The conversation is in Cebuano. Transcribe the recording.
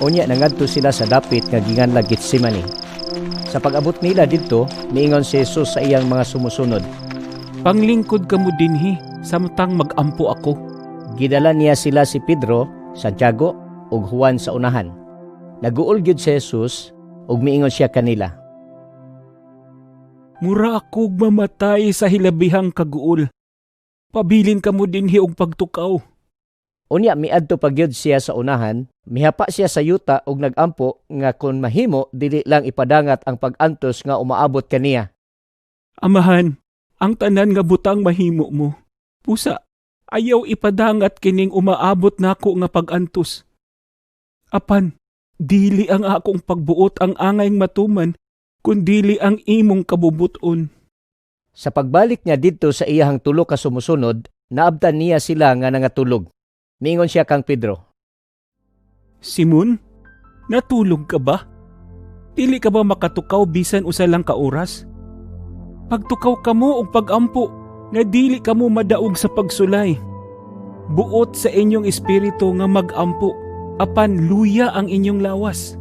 Unya nangadto sila sa dapit nga ginganlag Getsemani. Sa pag-abot nila didto, miingon si Jesus sa iyang mga sumusunod, "Panglingkod kamo dinhi samtang mag-ampo ako." Gidala niya sila si Pedro, Santiago ug Juan sa unahan. Naguol gyud si Jesus ug miingon siya kanila, "Mura akog mamatay sa hilabihang kaguol. Pabilin kamo dinhi og pagtukaw." Unya miadto pa gyud siya sa unahan, mihapa siya sa yuta ug nagampo nga kon mahimo dili lang ipadangat ang pag-antos nga umaabot kaniya. "Amahan, ang tanan nga butang mahimo mo. Pusa, ayaw ipadangat kining umaabot nako nga pag-antos. Apan, dili ang akong pagbuot ang angay matuman, kundili ang imong kabubuton." Sa pagbalik niya didto sa iyahang tulo ka sumusunod, naabtan niya sila nga nangatulog. Miingon siya kang Pedro, "Simon, natulog ka ba? Dili ka ba makatukaw bisan usa lang ka oras? Pagtukaw kamo og pagampo nga dili kamo madaog sa pagsulay. Buot sa inyong espiritu nga magampo, apan luya ang inyong lawas."